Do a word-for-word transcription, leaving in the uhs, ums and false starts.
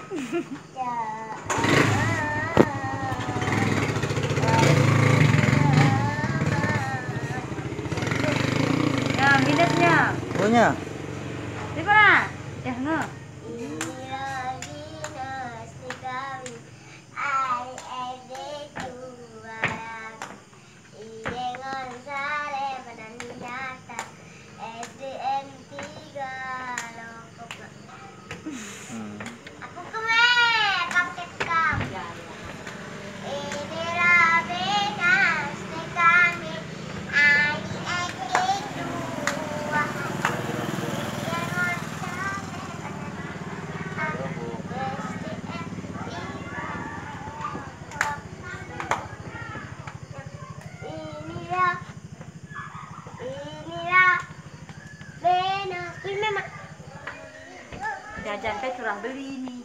Ya, minusnya. Punya. Di mana? Ya, nge. Iye ngan sale pada niata S D N tiga Lokop. Hmm. Aku keme paket kam. Ini rabe nas te kami. Ai eki dua. Iye ngan sale pada niata S D N tiga Lokop. Ini ya. Ini ya. Bena. Uy, mama. Jajan pe curah beli ini.